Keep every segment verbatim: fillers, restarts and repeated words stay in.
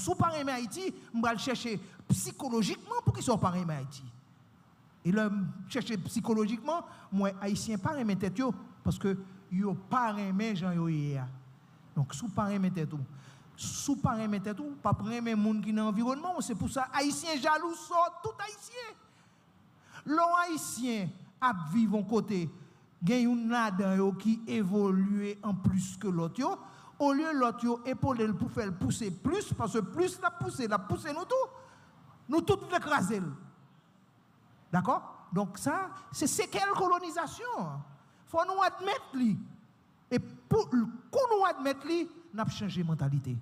Si w pa renmen Ayiti, m pral chèche sikolojikman poukisa w pa renmen Ayiti. E lè m chèche sikolojikman, m wè Ayisyen pa renmen tèt yo, paske yo pa renmen jan yo ye a. Donk, si w pa renmen tèt ou, si w pa renmen tèt ou, w p ap renmen moun ki nan anviwònman w. Se pou sa Ayisyen jalou sou tout Ayisyen. Lè yon Ayisyen ap viv yon kote, gen youn ladan yo ki evolye an plis ke lòt yo, olye lòt yo epole l pou fè l pouse plis, paske plis l ap pouse, l ap pouse nou tou. Nou tout vle kraze l. Dakò? Donk sa, se sekèl kolonizasyon an. Fò nou admèt li. E pou, kou nou admèt li, n ap chanje mantalite.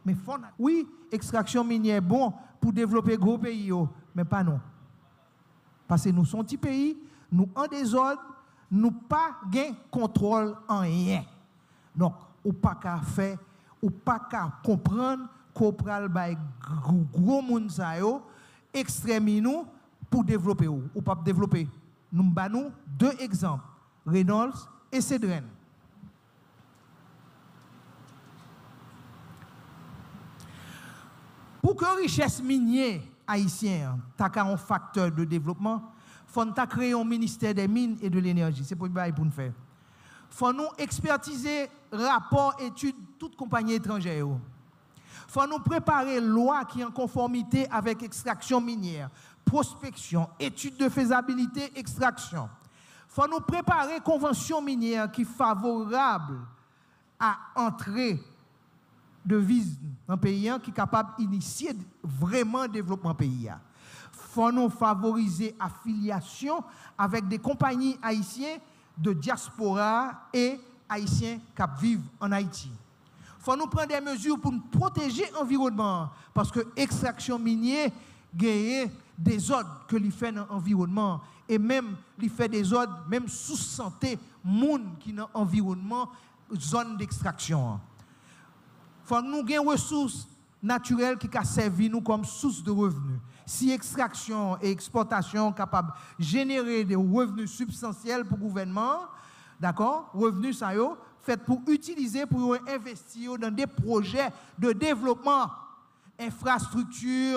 Men fò n, wi, ekstraksyon minyè bon pou devlope gwo peyi yo, men pa nou. Paske nou se yon ti peyi, nou an dezòd, nou pa gen kontwòl anyen. Donk, ou pa ka fè, ou pa ka konprann ke w pral bay gwo, gwo moun sa yo ekstrèmi nou pou devlope w. Ou p ap devlope. Nou, m ba nou de egzanp, Reynolds e Sedren. Pou ke richès minye ayisyen an ta ka yon faktè de devlopman, fò n ta kreye yon ministè dè min e de lenèji. Se premye bagay pou n fè. Fò nou ekspètize rapò etid tout konpayi etranjè yo. Fò nou prepare lwa ki an konfòmite avèk ekstraksyon minyè, pwospeksyon, etid de fezabilite ekstraksyon. Fò nou prepare konvansyon minyè ki favorab a antre deviz nan peyi an, ki kapab inisye vrèman devlopman peyi a. Fò nou favorize afilyasyon avèk de konpayi ayisyen de dyaspora e Ayisyen k ap viv ann Ayiti. Fò nou pran de mezi pou n pwoteje anviwònman an, paske ekstraksyon minye genyen dezòd ke li fè nan anviwònman an, e menm li fè dezòd menm sou sante moun ki nan anviwònman zòn dekstraksyon an. Fò nou gen resous natirèl ki ka sèvi nou kòm sous de revni. Si ekstraksyon e ekspòtasyon kapab jenere de revni sibstansyèl pou gouvènman an, dakò, revni sa yo fèt pou itilize pou yo envesti yo nan de pwojè de devlopman, enfrastrikti,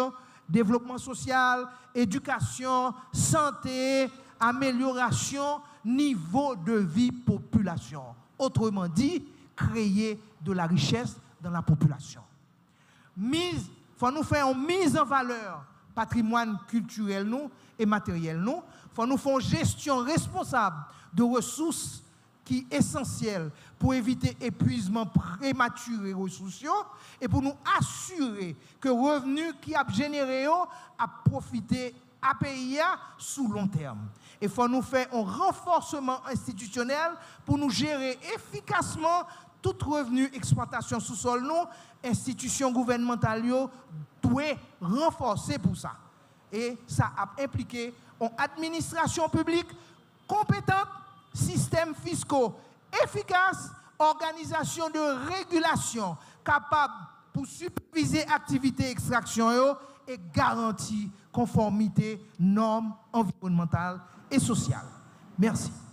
devlopman sosyal, edikasyon, sante, amelyorasyon nivo de vi popilasyon. Otreman di, kreye de la richès dans la population. Miz, fò nou fè yon miz an valè patrimwàn kiltirèl nou e materyèl nou. Fò nou fè yon jesyon responsab de resous ki esansyèl pou evite epwizman prematire resous yo e pou nou asire ke revni ki ap jenere yo ap pwofite a peyi a sou lon tèm. E fò nou fè yon ranfòsman enstitisyonèl pou nou jere efikasman tout revni eksplwatasyon sou sòl nou. Enstitisyon gouvènmantal yo dwe ranfòse pou sa. E sa ap enplike yon administrasyon piblik konpetan, sistèm fisko efikas, òganizasyon de regilasyon kapab pou sipavize aktivite ekstraksyon yo e garanti konfòmite nòm anviwònmantal e sosyal. Mèsi.